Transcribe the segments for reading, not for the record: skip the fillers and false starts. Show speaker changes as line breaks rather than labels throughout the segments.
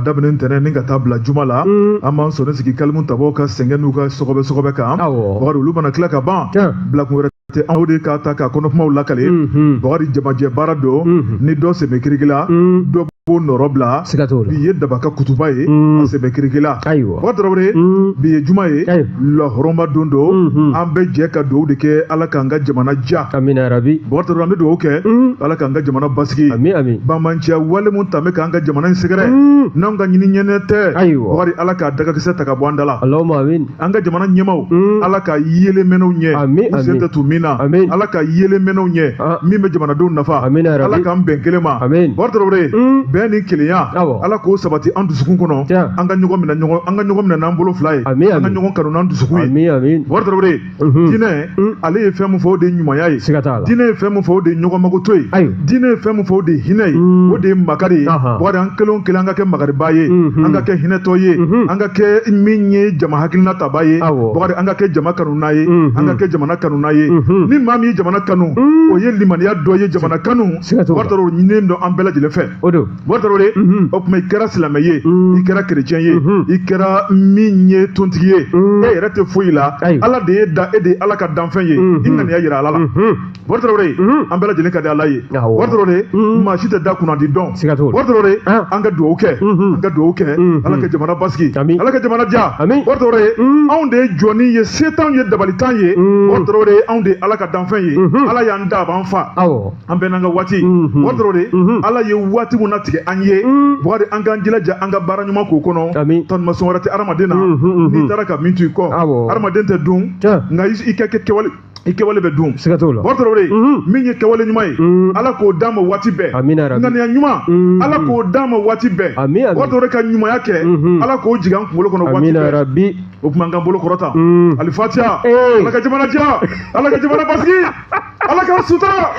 Daminɛ ntɛnɛn ni ka taa bila juma la, an b'an sɔnni sigi kalimu tabaw ka sɛgɛn n'u ka sɔgɔbɛ sɔgɔbɛ kan. Bakari, olu mana tila ka ban, bilakun wɛrɛ tɛ anw de ka ta ka kɔnɔkumaw lakale. Bakari, jamajɛ baara don, ni dɔ sen bɛ kiriki la, dɔ b'o nɔrɔ bila. Bi ye daba ka kutuba ye, a sen bɛ kiriki la. Bakari Tarawele, bi ye juma ye, lahɔrɔma don don. An bɛ jɛ ka dugawu de kɛ, Ala k'an ka jamana diya. Bakari Tarawele, an bɛ dugawu kɛ, Ala k'an ka jamana basigi. Banbaanciya wale mun tun bɛ k'an ka jamana in sɛgɛrɛ, n'anw ka ɲini ɲɛnɛ tɛ, Bakari, Ala k'a dagakisɛ ta ka bɔ an da la. An ka jamana ɲɛmaaw, Ala ka yeelen mɛnɛw ɲɛ u sen tɛ tu min na. Ala ka yeelen mɛnɛw ɲɛ min bɛ jamanadenw nafa. Ala k'an bɛn kelen ma. Bakari Tarawele, bɛn ni kelenya, Ala k'o sabati an dusukun kɔnɔ. An ka ɲɔgɔn minɛ ɲɔgɔn, an ka ɲɔgɔn minɛ n'an bolo fila ye, an ka ɲɔgɔn kanu n'an dusukun ye. Bakari Tarawele, diinɛ ale ye fɛn min fɔ, o de ye ɲumanya ye. Diinɛ ye fɛn min fɔ, o de ye ɲɔgɔn makoto ye. Diinɛ ye fɛn min fɔ, o de ye hinɛ ye, o de ye makari ye. Bakari, an kelen o kelen, an ka kɛ makaribaa ye, an ka kɛ hinɛtɔ ye, an ka kɛ min ye jama hakilina tabaa ye. Bakari, an ka kɛ jama kanuna ye, an ka kɛ jamana kanuna ye. Ni maa min ye jamana kanu, o ye limaniya dɔ ye. Jamana kanu, Bakari Tarawele, ɲininen don an bɛɛ lajɛlen fɛ. Bakari Tarawele, o tuma i kɛra silamɛ ye, i kɛra kerecɛn ye, i kɛra min ye tontigi ye, e yɛrɛ tɛ foyi la, Ala de y'e da, e de ye Ala ka danfɛn ye, i ŋaniya yira Ala la. Bakari Tarawele, an bɛɛ lajɛlen ka di Ala ye. Bakari Tarawele, maa si tɛ da kunnandi dɔn. Bakari Tarawele, an ka dugawu kɛ, an ka dugawu kɛ, Ala ka jamana basigi, Ala ka jamana diya. Bakari Tarawele, anw de ye jɔnni ye, se t'anw ye, dabali t'an ye. Bakari Tarawele, anw de ye Ala ka danfɛn ye. Ala y'an da, a b'an fa. An bɛɛ n'an ka waati. Bakari Tarawele, Ala ye waati mun natigɛ an ye, Bakari, an k'an jilaja an ka baara ɲuman k'o kɔnɔ. Tɔnɔmasɔn wɛrɛ tɛ hadamaden na n'i taara ka min to i kɔ. Hadamaden tɛ dun, nka i ka kɛ kɛwale, i kɛwale bɛ dun. Bakari Tarawele, min ye kɛwale ɲuman ye, Ala k'o d'an ma waati bɛɛ. Ŋaniya ɲuman, Ala k'o d'an ma waati bɛɛ. Bakari Tarawele, ka ɲumanya kɛ, Ala k'o jigin an kunkolo kɔnɔ waati bɛɛ. O tuma an k'an bolo kɔrɔta. Alifatiya. Ala ka jamana diya, Ala ka jamana basigi, Ala ka sutura.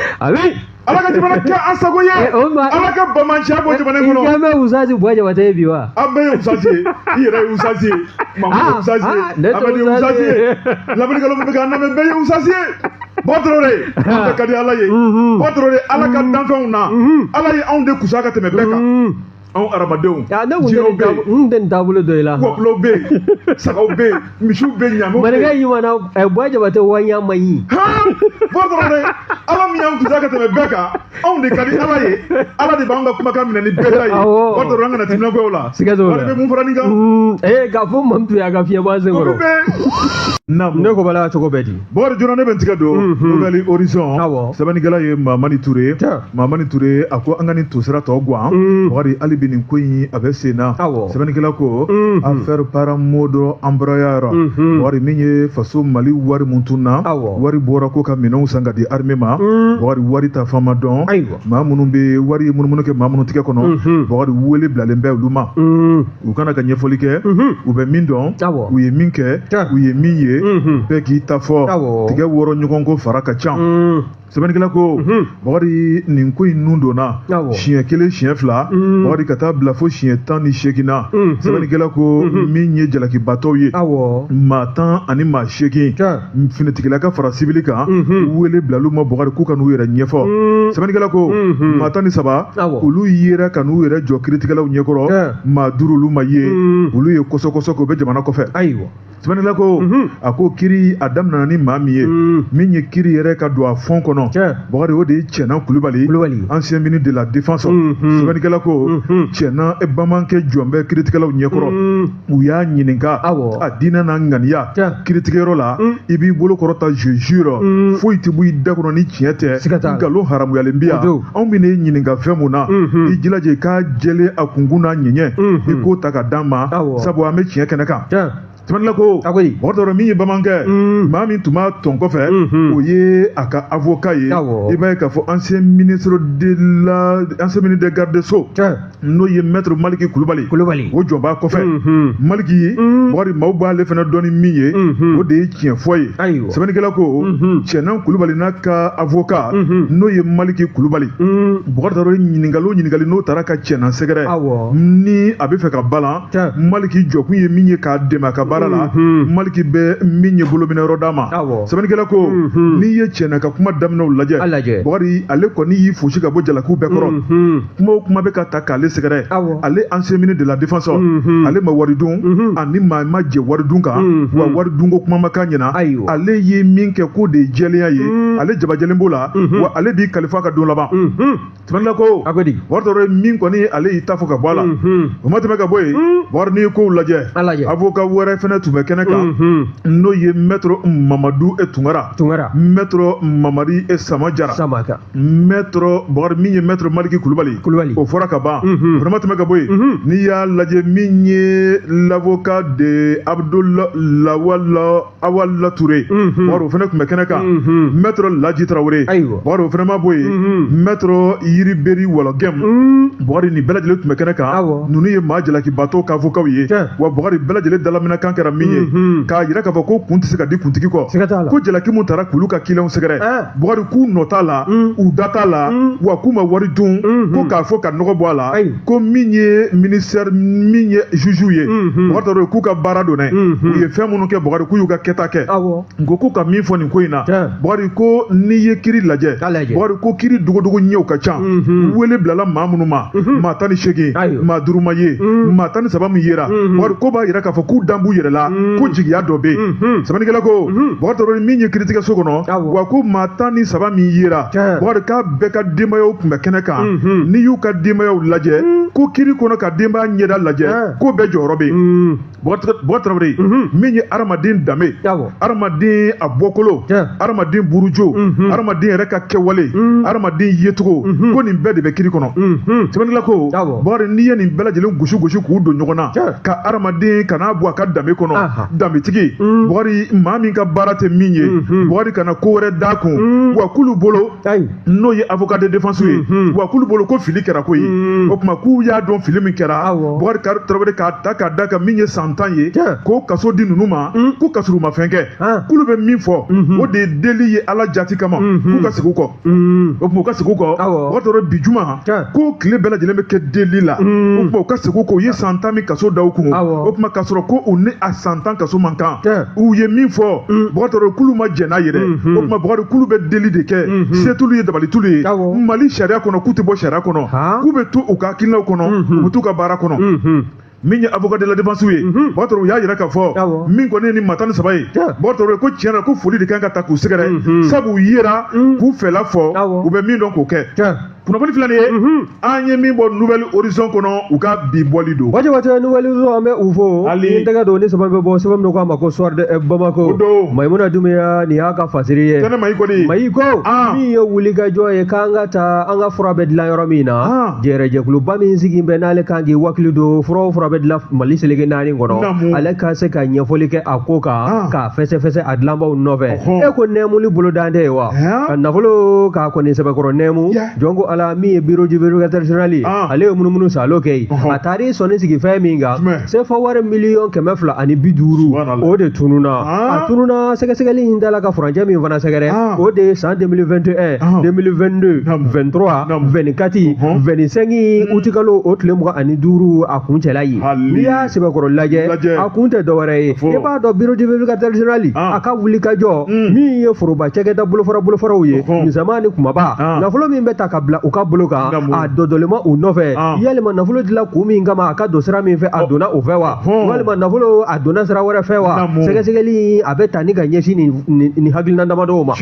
Ala ka jamana kɛ an sago ye. Ala ka banbaanciya bɔ jamana in kɔnɔ.
I bɛ usazi Buwa Jabate ye bi wa?
An bɛɛ ye usazi ye. I yɛrɛ ye usazi ye, Mamu ye usazi ye, Amadu ye usazi ye, lamɛnnikɛlaw min bɛ k'an lamɛn, bɛɛ ye usazi ye. Bakari Tarawele, an bɛɛ ka di Ala ye. Bakari Tarawele, Ala ka danfɛnw na, Ala ye anw de kusa ka tɛmɛ bɛɛ kan, anw hadamadenw.
Ne kun
Jinɛw bɛ yen.
N tɛ nin taabolo dɔ i la.
Wɔkulɔw bɛ yen, sagaw bɛ yen, misiw bɛ yen, ɲaamɛw bɛ yen.
Maninka ɲuman na, Buwa Jabate waɲa man ɲi.
Bakari Tarawele, Ala min y'an kusa ka tɛmɛ bɛɛ kan, anw de ka di Ala ye. Ala de b'an ka kumakan minɛ ni bɛɛ ta ye. Bakari Tarawele, an kana timinangoya o la.
Siga t'o la.
Wari bɛ mun fara nin kan?
K'a fɔ Mamutu y'a ka fiɲɛbɔ sen kɔrɔ.
Olu bɛ
Ne ko bala cogo bɛɛ di.
Bakari, joona ne bɛ n tigɛ don Nouvel Horizon. Sɛbɛnnikɛla ye Mamani Ture. Mamani Ture, a ko an ka nin tosira tɔ gan. Bakari, hali bi nin ko in a bɛ sen na. Sɛbɛnnikɛla ko affaire Paramodɔ Embraer. Bakari, min ye faso Mali wari mun tunna, wari bɔra ko ka minɛnw san ka di armée ma. Bakari, wari ta fan ma dɔn. Maa minnu bɛ wari ye munumunu kɛ maa minnu tigɛ kɔnɔ, Bakari, wele bilalen bɛ olu ma. U kana ka ɲɛfɔli kɛ, u bɛ min dɔn, u ye min kɛ, u ye min ye, bɛɛ k'i ta fɔ. Tigɛ wɔrɔ ɲɔgɔn ko fara ka ca. Sɛbɛnnikɛla ko, Bakari, nin ko in nun donna siɲɛ kelen, siɲɛ fila, Bakari, ka taa bila fo siɲɛ 18 na. Sɛbɛnnikɛla ko min ye jalakibatɔw ye, maa 10 ani maa 8, finitigila ka fara sibili kan, wele bilal'u ma, Bakari, k'u ka n'u yɛrɛ ɲɛfɔ. Sɛbɛnnikɛla ko maa 13, olu yera ka n'u yɛrɛ jɔ kiritigɛlaw ɲɛkɔrɔ. Maa 5, olu ma ye, olu ye kɔsɔkɔsɔ kɛ, u bɛ jamana kɔfɛ. Sɛbɛnnikɛla ko, a ko kiri a daminɛna ni maa min ye, min ye kiri yɛrɛ ka don a fond kɔnɔ, Bakari, o de ye Cɛnan Kulubali, ancien ministre de la défense. Sɛbɛnnikɛla ko Cɛnan bamankɛ jɔn bɛ kiritigɛlaw ɲɛkɔrɔ. U y'a ɲininka a diinɛ n'a ŋaniya kiritigɛyɔrɔ la. I b'i bolo kɔrɔta, je jure, foyi tɛ bɔ i da kɔnɔ ni tiɲɛ tɛ, nkalon haramuyalen bi yan. Anw bɛ n'e ɲininka fɛn mun na, i jilaja i k'a jɛlen, a kunkun n'a ɲɛɲɛ, i k'o ta ka d'an ma, sabu an bɛ tiɲɛ kɛnɛ kan. Sɛbɛnnikɛla ko mɔgɔ min ye bamankɛ, maa min tun b'a tɔn kɔfɛ, o ye a ka avocat ye. I b'a ye k'a fɔ ancien ministre de la ancien ministre des gardes des sceaux, n'o ye maître Maliki Kulubali, o jɔn b'a kɔfɛ. Maliki, Bakari, maaw b'ale fana dɔn ni min ye, o de ye tiɲɛ fɔ ye. Sɛbɛnnikɛla ko Cɛnan Kulubali n'a ka avocat, n'o ye Maliki Kulubali, Bakari Tarawele, ɲininkali o ɲininkali n'o taara ka Cɛnan sɛgɛrɛ, ni a bɛ fɛ ka balan, Maliki jɔkun ye min ye k'a dɛmɛ a ka baara. baara la, Maliki bɛ min ye bolominɛ yɔrɔ d'a ma. Sɛbɛnnikɛla ko n'i ye cɛnna ka kuma daminɛw lajɛ, Bɔkari, ale kɔni y'i fosi ka bɔ jalakiw bɛɛ kɔrɔ. Kuma o kuma bɛ ka ta k'ale sɛgɛrɛ, ale ancien ministre de la défense, ale ma wari dun ani maa ma jɛ wari dun kan, wa wari dunko kuma ma k'a ɲɛna. Ale ye min kɛ k'o de ye jɛlenya ye, ale jabajɛlen b'o la, wa ale b'i kalifa ka don laban. Sɛbɛnnikɛla ko wari tɔrɔ min kɔni, ale y'i ta fɔ ka bɔ a la, o ma tɛmɛ ka bɔ yen. Bɔkari, n'i ye kow lajɛ, avocat wɛrɛ fɛnɛ tun bɛ kɛnɛ kan, n'o ye maître Mamadu e Tunkara, maître Mamadi e Sama Jara, maître Bɔkari, min ye maître Maliki Kulubali, o fɔra ka ban. O fana ma tɛmɛ ka bɔ yen. N'i y'a lajɛ, min ye l'avocat de Abdoul Lawal Awal Touré, Bɔkari, o fana tun bɛ kɛnɛ kan, maître Laji Tarawele, Bɔkari, o fana ma bɔ yen, maître Yiriberi Wɔlɔgɛm. Bɔkari, nin bɛɛ lajɛlen tun bɛ kɛnɛ kan. Ninnu ye maa jalakibatɔw ka avocat ye. Wa Bɔkari, bɛɛ lajɛlen dalaminɛkan kɛra min ye k'a yira k'a fɔ ko kun tɛ se ka di kuntigi kɔ, ko jalaki mun taara k'olu ka kiliyanw sɛgɛrɛ, Bɔkari, k'u nɔ t'a la, u da t'a la, wa k'u ma wari dun, ko k'a fɔ ka nɔgɔ bɔ a la, ko min ye ministère, min ye juge ye, Bɔkari Tarawele, k'u ka baara don dɛ, u ye fɛn minnu kɛ, Bɔkari, k'u y'u ka kɛta kɛ. N ko k'u ka min fɔ nin ko in na, Bɔkari, ko n'i ye kiri lajɛ, Bɔkari, ko kiri dogodogo ɲɛw ka ca. Wele bilala maa minnu ma, maa 18, maa 5 ma ye, maa 13 min yera, Bɔkari, ko b'a yira k'a fɔ k'u dan b'u yɛrɛ la, ko jigiya dɔ bɛ yen. Sɛbɛnnikɛla ko, Bɔkari Tarawele, min ye kiritigɛso kɔnɔ, wa ko maa 13 min yera, Bɔkari, k'a bɛɛ ka denbayaw tun bɛ kɛnɛ kan. N'i y'u ka denbayaw lajɛ, ko kiri kɔnɔ ka denbaya ɲɛda lajɛ, ko bɛɛ jɔyɔrɔ bɛ yen. Bɔkari Tarawele, min ye hadamaden danbe, hadamaden a bɔkolo, hadamaden burujo, hadamaden yɛrɛ ka kɛwale, hadamaden yecogo, ko nin bɛɛ de bɛ kiri kɔnɔ. Sɛbɛnnikɛla ko, Bɔkari, n'i ye nin bɛɛ lajɛlen gosi gosi k'u don ɲɔgɔn na, ka hadamaden kana bɔ a ka danbe kɔnɔ, danbetigi, Bɔkari, maa min ka baara tɛ min ye, Bɔkari, kana ko wɛrɛ d'a kun, wa k'olu bolo, n'o ye avocat de défense ye, wa k'olu bolo ko fili kɛra ko ye. O tuma k'u y'a dɔn fili min kɛra, Bɔkari Tarawele, k'a ta k'a da kan min ye san 10 ye, k'o kaso di ninnu ma, ko kasɔrɔ u ma fɛn kɛ. K'olu bɛ min fɔ, o de ye deli ye Ala jati kama, k'u ka segin u kɔ. O tuma u ka segin u kɔ. Bɔkari Tarawele, bi juma ko tile bɛɛ lajɛlen bɛ kɛ deli la. O tuma u ka segin u kɔ. U ye san 10 min kaso da u kun, o tuma k'a sɔrɔ ko u ni a san 10 kaso man kan. U ye min fɔ, Bɔkari Tarawele, k'olu ma jɛn n'a ye dɛ. O tuma Bɔkari, k'olu bɛ deli de kɛ, se t'olu ye, dabali t'olu ye. Mali sariya kɔnɔ, k'u tɛ bɔ sariya kɔnɔ, k'u bɛ to u ka hakilinaw kɔnɔ, u bɛ t'u ka baara kɔnɔ. Min ye avocat de la défense ye, Bɔkari Tarawele, u y'a yira k'a fɔ min kɔni ye ni maa 13 ye, Bɔkari Tarawele, ko tiɲɛ na ko foli de kan ka ta k'u sɛgɛrɛ, sabu u yera k'u fɛla fɔ, u bɛ min dɔn k'o kɛ. Kunnafoni filɛ nin ye, an ye min bɔ Nouvel Horizon kɔnɔ, u ka bi bɔli don.
Waati waati, Nouvel Horizon, an bɛ u fo. Ni tɛgɛ don ni sɛbɛn bɛ bɔ, sɛbɛn min ko a ma ko Soir de Bamako, Mayimuna Dumbuya, nin y'a ka fasiri ye.
Kɛnɛ Mayi kɔni.
Mayi ko min ye wulikajɔ ye k'an ka taa an ka fura bɛ dilan yɔrɔ min na, jɛrɛjɛkuluba min sigi bɛ n'ale kan k'i wakili don fura o fura bɛ dilan Mali seleke 4 kɔnɔ, ale ka se ka ɲɛfɔli kɛ a ko kan, k'a fɛsɛfɛsɛ a dilanbaw nɔfɛ. E ko nɛɛmuli bolodan tɛ ye wa, ka nafolo k'a kɔni sɛbɛkɔrɔ nɛɛmu. Jɔn ko Ala, min ye bureau du vérificateur général ye, ale ye munumunu salo kɛ yen, a taar'i sɔnni sigi fɛn min kan, sefa wari 250 miliyɔn, o de tununa. A tununa, sɛgɛsɛgɛli in dala ka furancɛ min fana sɛgɛrɛ, o de ye san 2021, 2022, 23, 24, 25 utikalo o tile 25 a kun cɛla ye. N'i y'a sɛbɛkɔrɔ lajɛ, a kun tɛ dɔwɛrɛ ye, i b'a dɔn bureau du vérificateur général a ka wuli ka jɔ min ye foroba cakɛda bolofaraw ye, misɛnman ni kumaba, nafolo min bɛ ta ka bila u ka bolo kan, a dɔdɔlema u nɔfɛ, yalima nafolo dila kun min kama, a ka don sira min fɛ, a donna o fɛ wa, walima nafolo a donna sira wɛrɛ fɛ wa. Sɛgɛsɛgɛli a bɛ ta ni ka ɲɛsin nin hakilina damadɔw ma.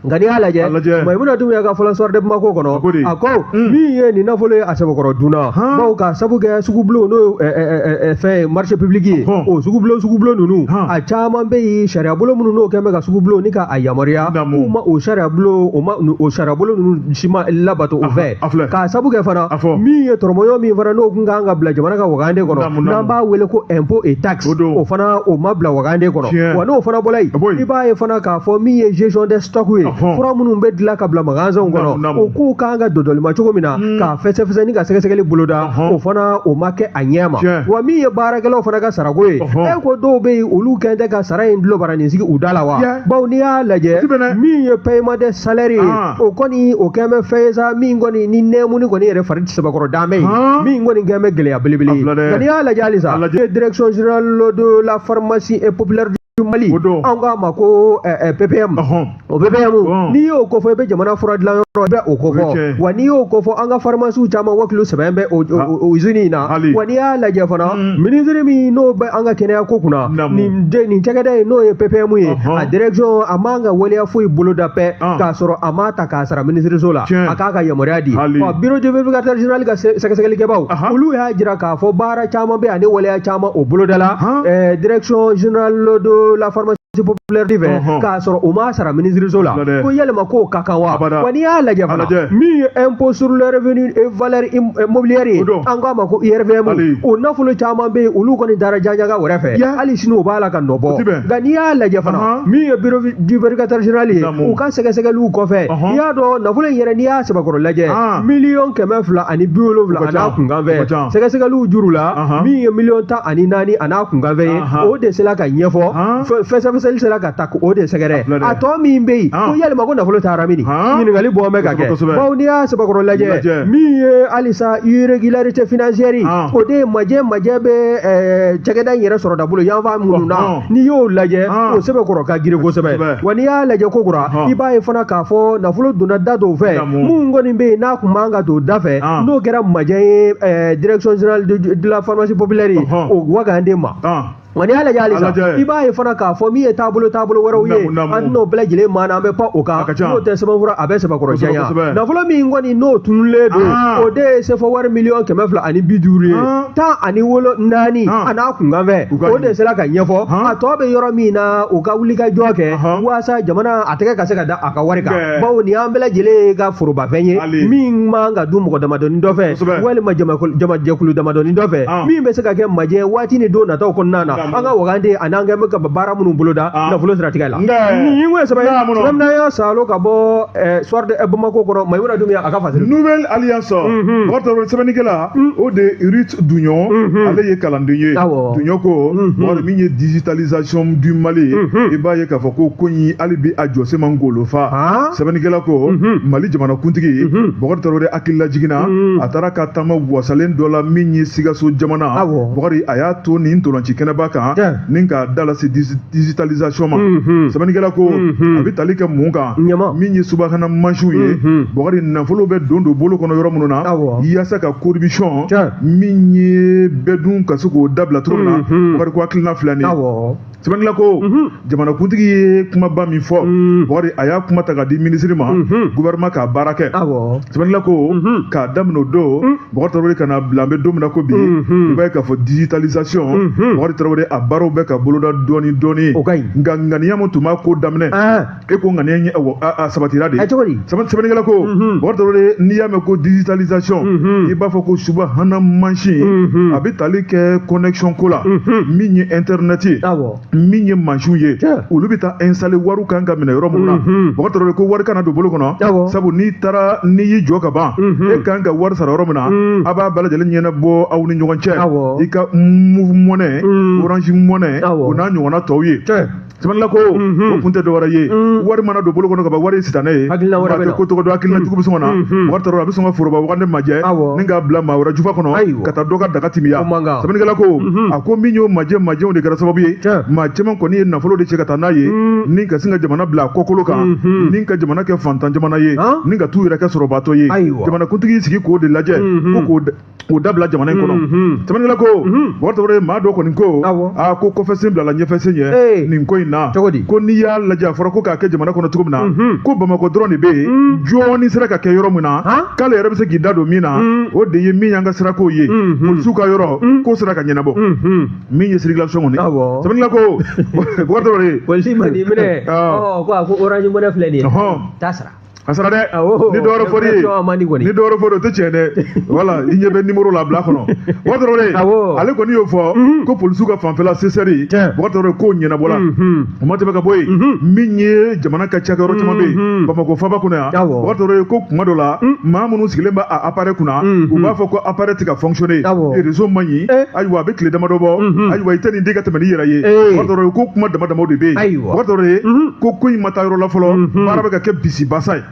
Nka n'i y'a lajɛ, Mayimuna Dumbuya ka fɔlɔ Soir de Bamako kɔnɔ, a ko min ye nin nafolo ye a sɛbɛkɔrɔ dunna, bawo ka sabu kɛ sugubulon, n'o ye fɛn ye marché public ye, o sugubulon ninnu a caman bɛ yen, sariyabolo minnu n'o kɛn bɛ ka sugubulon ni ka a yamaruya, k'u ma o sariyabulon, o ma o sariyabolo ninnu si ma labato o fɛ. K'a sabu kɛ fana min ye tɔrɔmɔɲɔ min fana n'o kun kan ka bila jamana ka wagande kɔnɔ, n'an b'a wele ko impôt et taxe, o fana o ma bila wagande kɔnɔ. Wa n'o fana bɔra yen, i b'a ye fana k'a fɔ min ye gestion des stocks ye, Fura minnu bɛ dilan ka bila magasinw kɔnɔ, o kow kan ka dɔdɔlima cogo min na, k'a fɛsɛfɛsɛ ni ka sɛgɛsɛgɛli boloda, o fana o ma kɛ a ɲɛ ma. Wa min ye baarakɛlaw fana ka sarako ye, e ko dɔw bɛ yen, olu kɛn tɛ ka sara in dulobaranin sigi u da la wa? Bawo n'i y'a lajɛ, min ye paiement des salaires ye, o kɔni o kɛn bɛ fɛn ye sa, min kɔni ni nɛɛmuni kɔni yɛrɛ fari sɛbɛkɔrɔ dan bɛ yen, min kɔni kɛn bɛ gɛlɛya belebele ye. Nka n'i y'a lajɛ halisa, direction générale de la pharmacie et populaire du Mali, an k'a ma ko PPM, o PPM, n'i y'o kofɔ, i bɛ jamana fura dilan yɔrɔ, i bɛ o kofɔ. Wa n'i y'o kofɔ, an ka pharmacie caman wakilu sɛbɛn bɛ o usine in na. Wa n'i y'a lajɛ fana, ministre min n'o bɛ an ka kɛnɛya ko kunna, nin cakɛda in n'o ye PPM ye, a direction a man ka waleya foyi boloda pɛ k'a sɔrɔ a m'a ta k'a sara minisiriso la, a k'a ka yamaruya di. Ɔ, bureau du vérificateur général ka sɛgɛsɛgɛlikɛbaw, olu y'a jira k'a fɔ baara caman bɛ ani waleya caman o bolodala direction générale de la pharmacie populaire fɛ, k'a sɔrɔ u m'a sara minisiriso la. Ko yalima k'o ka kan wa? Wa n'i y'a lajɛ fana, min ye impôt sur le revenu et valeur mobilière ye, an k'a ma ko IRVM, o nafolo caman bɛ yen, olu kɔni taara jaɲaga wɛrɛ fɛ, hali sini u b'a la ka nɔ bɔ. Nka n'i y'a lajɛ fana, min ye bureau du vérificateur général ye, u ka sɛgɛsɛgɛliw kɔfɛ, i y'a dɔn nafolo in yɛrɛ, n'i y'a sɛbɛkɔrɔ lajɛ, 270 miliyɔn a n'a kunkanfɛn, sɛgɛsɛgɛliw juru la, min ye 14 miliyɔn a n'a kunkanfɛn ye, o de sera ka ɲɛfɔ, fɛsɛfɛsɛli sera ka ta o de sɛgɛrɛ. A tɔ min bɛ yen, ko yalima ko nafolo taara min? Ɲininkali bɔ bɛ ka kɛ, bawo n'i y'a sɛbɛkɔrɔ lajɛ, min ye halisa irrégularité financière, o de ye majɛ bɛ cakɛda in yɛrɛ sɔrɔda bolo yanfan minnu na, n'i y'o lajɛ, o sɛbɛkɔrɔ ka girin kosɛbɛ. Wa n'i y'a lajɛ ko kura, i b'a ye fana k'a fɔ nafolo donna da dɔw fɛ, mun kɔni bɛ yen n'a kun man ka don da fɛ, n'o kɛra majɛ ye direction générale de la pharmacie populaire ye, o wagande ma. Wa n'i y'a lajɛ halisa, i b'a ye fana k'a fɔ min ye taabolo wɛrɛw ye, an n'o bɛɛ lajɛlen maa na, an bɛ pan o kan, n'o tɛ sɛbɛnfura a bɛ sɛbɛkɔrɔ janya. Nafolo min kɔni n'o tununnen don, o de ye CFA wari 250 miliyɔn ye, 14 a n'a kunkanfɛn, o de sera ka ɲɛfɔ. A tɔ bɛ yɔrɔ min na, u ka wuli ka jɔ kɛ walasa jamana a tɛgɛ ka se ka da a ka wari kan, bawo nin y'an bɛɛ lajɛlen ka forobafɛn ye, min man ka dun mɔgɔ damadɔni dɔ fɛ, walima jamajɛkulu damadɔni dɔ fɛ, min bɛ se ka kɛ majɛ waati ni don nataw kɔnɔna na, an ka wagande ani an kɛ bɛ ka baara minnu boloda nafolo siratigɛ la. Nin ye sɛbɛn sɛbɛn min y'a salo ka bɔ Soir de Bamako kɔnɔ, Mayimuna Dumbuya a ka fasiri.
Nouvelle Alliance, Bakari, sɛbɛnnikɛla o de Ruth Duɲɔ, ale ye kalanden ye. Duɲɔ ko Bakari, min ye digitalisation du Mali, i b'a ye k'a fɔ ko in hali bi a jɔsen man golo fa. Sɛbɛnnikɛla ko Mali jamanakuntigi Bakari Tarawele hakilila jiginna, a taara ka taama wasalen dɔ la min ye Sikaso jamana. Bakari, a y'a to nin ntolanci kɛnɛba kan ni ka da lase digitalisation ma. Sɛbɛnnikɛla ko a bɛ tali kɛ mun kan? Min ye subahana mansinw ye, Bakari, nafolo bɛ don bolo kɔnɔ yɔrɔ minnu na, yaasa ka corruption min ye bɛɛ dun ka se k'o dabila cogo min na. Bakari ko hakilina filɛ nin ye. Sɛbɛnnikɛla ko jamanakuntigi ye kumaba min fɔ, Bakari, a y'a kuma ta k'a di minisiri ma, gouvernement k'a baara kɛ. Sɛbɛnnikɛla ko k'a daminɛ o don, Bakari Tarawele, ka na bila an bɛ don min na ko bi, i b'a ye k'a fɔ digitalisation, Bakari Tarawele, a baaraw bɛ ka boloda dɔɔni dɔɔni. Nka ŋaniya min tun b'a ko daminɛ, e ko ŋaniya a sabatira de. Sɛbɛnnikɛla ko Bakari Tarawele, n'i y'a mɛn ko digitalisation, i b'a fɔ ko subahana mansin, a bɛ tali kɛ connexion ko la, min ye internet ye, min ye mansinw ye, olu bɛ taa installer, wariw kan ka minɛ yɔrɔ minnu na. Bakari Tarawele ko wari kana don bolo kɔnɔ, sabu n'i taara, n'i y'i jɔ ka ban, e kan ka wari sara yɔrɔ min na, a b'a bɛɛ lajɛlen ɲɛnabɔ aw ni ɲɔgɔn cɛ, i ka Moov Money, Orange Money, o n'a ɲɔgɔnna tɔw ye. Sɛbɛnnikɛla ko o kun tɛ dɔwɛrɛ ye, wari mana don bolo kɔnɔ ka ban, wari ye sitanɛ ye, maa tɛ ko tɔgɔ dɔn, hakilina jugu bɛ sɔn ka na. Bakari Tarawele, a bɛ sɔn ka foroba wagande majɛ ni k'a bila maa wɛrɛ jufa kɔnɔ ka taa dɔ ka daga timiya. Sɛbɛnnikɛla ko a ko min y'o majɛ majɛw de kɛra sababu ye, maa caman kɔni ye nafolo de cɛ ka taa n'a ye, ni ka sin ka jamana bila a kɔkolo kan, ni ka jamana kɛ fantan jamana ye, ni ka t'u yɛrɛ kɛ sɔrɔbaatɔ ye. Jamanakuntigi sigi k'o de lajɛ ko k'o o dabila jamana in kɔnɔ. Sɛbɛnnikɛla ko Bakari Tarawele, maa dɔ kɔni ko aa, ko kɔfɛ sen bilala ɲɛfɛ sen ɲɛ nin ko in na. Ko n'i y'a lajɛ, a fɔra ko k'a kɛ jamana kɔnɔ cogo min na, ko Bamakɔ dɔrɔn de bɛ yen jɔɔni sera ka kɛ yɔrɔ min na, k'ale yɛrɛ bɛ se k'i da don min na, o de ye min y'an ka sirako ye, polisiw ka yɔrɔ ko sera ka ɲɛnabɔ, min ye circulation kɔni. Sɛbɛnnikɛla ko Bakari Tarawele,
polisi ma n'i minɛ, ko a ko Orange Money filɛ nin ye, taa sara.
A sara dɛ. Ni dɔwɛrɛ fɔr'i ye, ni dɔwɛrɛ fɔr'i ye, o tɛ tiɲɛ dɛ. Voilà, i ɲɛ bɛ nimoro la, bila kɔnɔ. Bubakari Tarawele, ale kɔni y'o fɔ ko polisiw ka fanfɛla CSR, Bubakari Tarawele, k'o ɲɛnabɔla. O ma tɛmɛ ka bɔ yen, min ye jamana ka cakɛyɔrɔ caman bɛ yen Bamakɔ faaba kɔnɔ yan, Bubakari Tarawele, ko kuma dɔ la maa minnu sigilen bɛ a appareil kunna, u b'a fɔ ko appareil tɛ ka fonctionner, réseau man ɲi. Ayiwa, a bɛ tile damadɔ bɔ. Ayiwa, i tɛ nin di ka tɛmɛ n'i yɛrɛ ye. Bubakari Tarawele, ko kuma dama damaw de bɛ yen. Bubakari Tarawele, ko in ma taa yɔrɔ la fɔlɔ, baara bɛ ka kɛ bisibasa ye.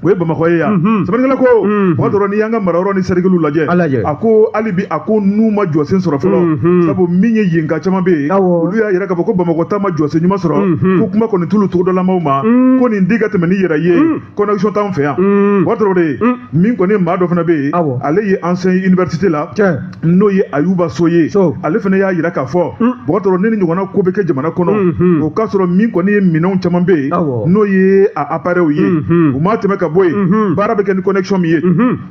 O ye Bamakɔ ye yan. Sɛbɛnnikɛla ko, Bubakari Tarawele, n'i y'an ka marayɔrɔ ni sɛrikiliw lajɛ, a ko hali bi, a ko n'u ma jɔsen sɔrɔ fɔlɔ, sabu min ye yenka caman bɛ yen, olu y'a yira k'a fɔ ko Bamakɔ ta ma jɔsen ɲuman sɔrɔ, ko kuma kɔni t'olu togodalamaw ma, ko nin di ka tɛmɛ n'i yɛrɛ ye, connexion t'anw fɛ yan. Bubakari Tarawele, min kɔni maa dɔ fana bɛ yen, ale ye ancien université la, n'o ye Ayuba So ye, ale fana y'a yira k'a fɔ, Bubakari Tarawele, ni nin ɲɔgɔnna ko bɛ kɛ jamana kɔnɔ, o k'a sɔrɔ min kɔni ye minɛnw caman bɛ yen, n'o ye a appareil ye, u ma tɛmɛ ka bɔ yen, baara bɛ kɛ ni connexion min ye,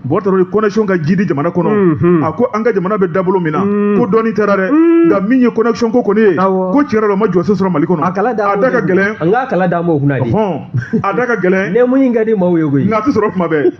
Bubakari Tarawele, connexion ka ji di jamana kɔnɔ. A ko an ka jamana bɛ dabolo min na, ko dɔɔni taara dɛ, nka min ye connexion ko kɔni ye, ko tiɲɛ yɛrɛ la, o ma jɔsen sɔrɔ Mali kɔnɔ.
A
da ka gɛlɛn.
An k'a kala d'an m'o kunna de.
A da ka gɛlɛn.
Ne mun ka di maaw ye koyi.
Nka a tɛ sɔrɔ kuma bɛɛ.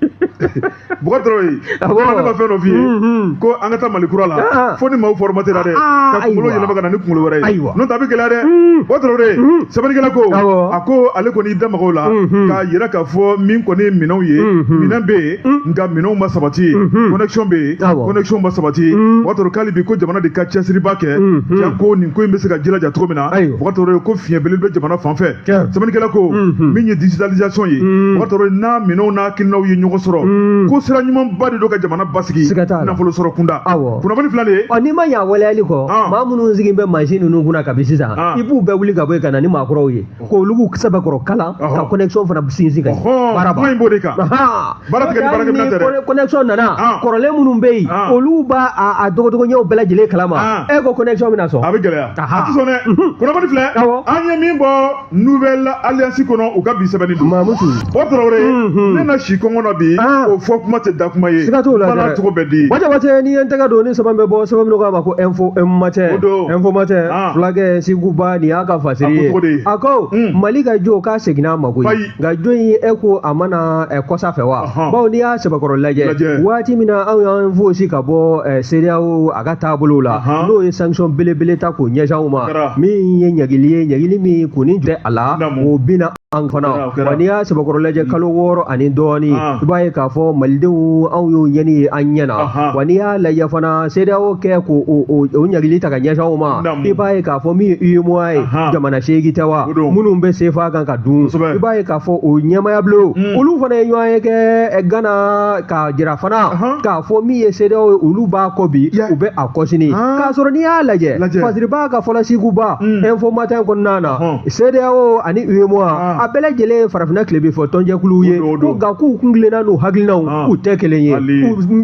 Bubakari Tarawele, ne ma fɛn dɔ f'i ye ko an ka taa Mali kura la, fo ni maaw formaté la dɛ, ka kunkolo yɛlɛma ka na ni kunkolo wɛrɛ ye, n'o tɛ a bɛ gɛlɛya dɛ. Bubakari Tarawele, sɛbɛnnikɛla ko, a ko ale kɔni da magaw la k'a yira k'a fɔ min kɔni ye minɛnw ye, minɛn bɛ yen, nka minɛnw ma sabati, connexion bɛ yen, connexion ma sabati. Bubakari Tarawele, k'ale bi ko jamana de ka cɛsiriba kɛ ko nin ko in bɛ se ka jilaja cogo min na. Bubakari Tarawele, ko fiɲɛ belebele bɛ jamana fan fɛ. Sɛbɛnnikɛla ko, min ye digitalisation ye, Bubakari Tarawele, n'a minɛnw n'a hakilinaw ye ɲɔgɔn sɔrɔ, ko sira ɲumanba de don ka jamana basigi nafolo sɔrɔ kunda. Kunnafoni filɛ nin ye.
Ɔ, n'i ma ɲɛ a waleyali kɔ, maa minnu sigilen bɛ mansin ninnu kunna kabi sisan, i b'u bɛɛ wuli ka bɔ yen ka na ni maakɔrɔw ye, k'olu sɛbɛkɔrɔ kalan ka connexion fana sinsin ka
ɲɛ. Baara kuma in b'o de kan. Baara tigɛ ni baarakɛminɛn tɛ dɛ.
Connexion nana, kɔrɔlen minnu bɛ yen, olu b'a a dogodogoɲɛw bɛɛ lajɛlen kalama. E ko connexion bɛna sɔn?
A bɛ gɛlɛya, a tɛ sɔn dɛ. Kunnafoni filɛ, an ye min bɔ Nouvelle Alliance kɔnɔ, u ka bi sɛbɛnni don.
Mamutu.
O Tarawele, ne na si kɔngɔ na bi, o fɔ kuma tɛ da kuma ye.
Siga t'o la
dɛ. Mana cogo bɛɛ di.
Waati n'i ye n tɛgɛ don ni sɛbɛn bɛ bɔ, sɛbɛn min k'a ma ko Info Matin. Info Matin, fulakɛ Siguba, nin y'a ka fasiri ye. A ko Mali ka jo k'a seginna a ma koyi. Nka jo in, e ko a mana kɔsa fɛ wa? Bawo n'i y'a sɛbɛkɔrɔ lajɛ, waati min na anw y'an fosi ka bɔ CEDEAO a ka taabolo la, n'o ye sanction belebele ta k'o ɲɛsin anw ma, min ye ɲagili ye, ɲagili min kunni tɛ a la, o binna an fana. Wa n'i y'a sɛbɛkɔrɔ lajɛ, kalo 6 ani dɔɔnin, i b'a ye k'a fɔ malidenw, anw y'o ɲɛni ye an ɲɛ na. Wa n'i y'a lajɛ fana, CEDEAO kɛ k'o o ɲagili ta ka ɲɛsin anw ma, i b'a ye k'a fɔ min ye UEMOA ye, jamana 8 tɛ wa, minnu bɛ CFA kan ka dun, i b'a ye k'a fɔ o ɲɛmaya bulon, olu fana ye ɲɔgɔn ye kɛ Gana k'a jira fana k'a fɔ min ye CEDEAO ye, olu b'a kɔ bi, u bɛ a kɔ sini. K'a sɔrɔ n'i y'a lajɛ, Fasiriba ka fɔlɔ Siguba, Info Matin kɔnɔna na, CEDEAO ani UEMOA, a bɛɛ lajɛlen ye farafinna tilebin fɔ tɔnjɛkuluw ye, ko nka k'u kun tilenna n'u hakilinaw u tɛ kelen ye,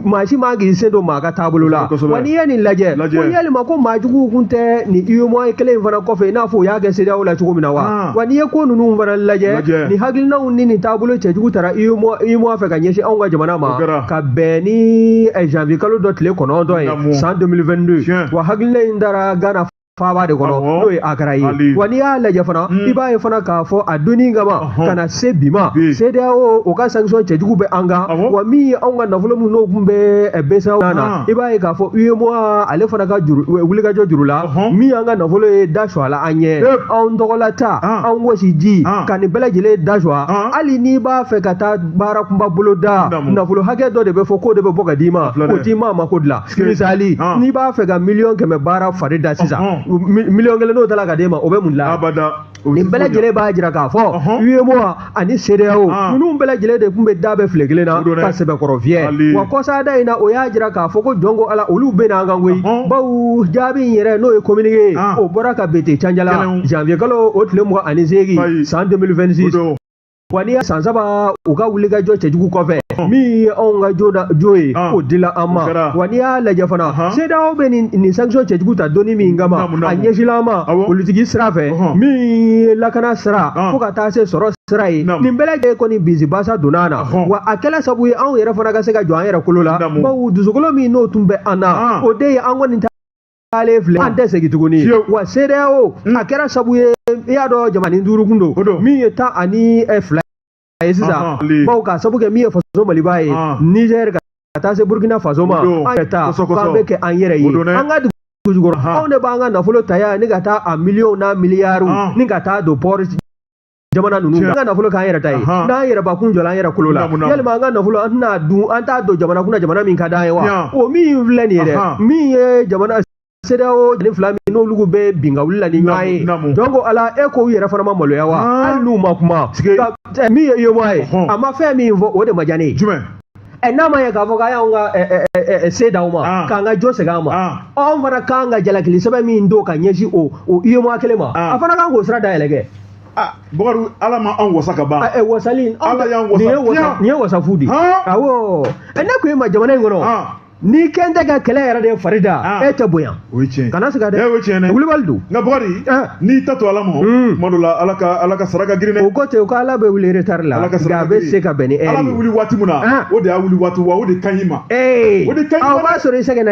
maa si man k'i sen don maa ka taabolo la. Wa n'i ye nin lajɛ, ko yalima ko maa juguw kun tɛ nin UEMOA kelen in fana kɔfɛ, i n'a fɔ u y'a kɛ CEDEAO la cogo min na wa? Wa n'i ye ko ninnu fana lajɛ, nin hakilinaw ni nin taabolo cɛjugu taara UEMOA fɛ ka ɲɛsin anw ka jamana ma, ka bɛn ni janvier kalo dɔ tile 9 ye san 2022. Wa hakilina in taara Gana faaba de kɔnɔ, n'o ye Akara ye. Wa n'i y'a lajɛ fana, i b'a ye fana k'a fɔ a donni kama ka na se bi ma, CEDEAO o ka sanction cɛjugu bɛ an kan. Wa min ye anw ka nafolo min n'o tun bɛ BCEAO na, i b'a ye k'a fɔ UEMOA ale fana ka juru wulikajɔ juru la, min y'an ka nafolo ye da su a la an ɲɛ, anw tɔgɔla ta, an wɔsi ji ka nin bɛɛ lajɛlen da su a. Hali n'i b'a fɛ ka taa baara kunba bolo da, nafolo hakɛ dɔ de bɛ fɔ k'o de bɛ bɔ ka d'i ma, o t'i ma mako dilan. Misali, n'i b'a fɛ ka 100 000 baara fari da sisan, 1 000 000 n'o taara ka d'e ma, o bɛ mun dilan? Nin bɛɛ lajɛlen b'a jira k'a fɔ UEMOA ani CEDEAO ninnu bɛɛ lajɛlen de tun bɛ da bɛɛ file kelen na ka sɛbɛkɔrɔ fiyɛ. Wa kɔsada in na, o y'a jira k'a fɔ ko jɔn ko Ala, olu bɛ n'an kan koyi, bawo jaabi in yɛrɛ n'o ye communiqué ye, o bɔra ka bete Canjala janvier kalo o tile 28 san 2026. Wa n'i ye san 3 u ka wulikajɔ cɛjugu kɔfɛ, min ye anw ka jo ye, o dila an ma. Wa n'i y'a lajɛ fana, CEDEAO bɛ nin sanction cɛjugu ta donni min kama, a ɲɛsinla an ma politiki sira fɛ, min ye lakana sira fo ka taa se sɔrɔ sira ye, nin bɛɛ lajɛlen kɔni bisibasa donna a na. Wa a kɛla sababu ye anw yɛrɛ fana ka se ka jɔ an yɛrɛ kolo la, bawo dusukolo min n'o tun bɛ an na, o de ye an kɔni ale filɛ, an tɛ segin tuguni. Wa CEDEAO a kɛra sababu ye, i y'a dɔn jamana 5 kun don, min ye 12 ye sisan, bawo k'a sabu kɛ min ye faso Maliba ye, Niger ka taa se Burkina Faso ma, an yɛrɛ ta k'an bɛ kɛ an yɛrɛ ye an ka dugu jukɔrɔ. Anw de b'an ka nafolo ta yan ni ka taa a miliyɔnw n'a miliyariw ni ka taa don pɔri jamana ninnu na. An ka nafolo k'an yɛrɛ ta ye, n'an yɛrɛbakun jɔla an yɛrɛ kolo la, yalima an ka nafolo an tɛna dun, an t'a don jamana kunna, jamana min ka d'an ye wa? O min filɛ nin ye dɛ, min ye jamana CEDEAO ni fila min n'olu bɛ bin ka wuli la ni ɲɔgɔn ye. Donc ala e ko u yɛrɛ fana ma maloya wa? Hali n'u ma kuma, min ye UEMOA ye, a ma fɛn min fɔ, o de ma diya ne ye. Ɛ, n'a ma ye k'a fɔ k'a y'anw ka se d'aw ma, k'an ka jo segin an ma, anw fana k'an ka jalakili sɛbɛn min don ka ɲɛsin o UEMOA kelen ma, a fana kan k'o sira dayɛlɛ kɛ.
Ah, Bukari, Ala ma anw wasa ka ban.
Ɛ, wasali.
Ala y'an wasa.
Nin ye wasa fu de ye. Awɔ, ne ko e ma, jamana in kɔnɔ, n'i kɛn tɛ ka kɛlɛ yɛrɛ de fari da, e tɛ bonya.
O ye tiɲɛ.
Kana siga dɛ.
O ye tiɲɛ dɛ.
Wulibali don.
Nka Bukari, n'i ta to Ala ma, tuma dɔ la Ala ka sara ka girin dɛ.
O ko ten, ko Ala bɛ wuli retard la, nka a bɛ se ka bɛn ni
heure ye. Ala bɛ wuli waati min na, o de y'a wuli waati wa, o de ka ɲi ma.
O de ka ɲi. O b'a sɔrɔ i sɛgɛnna.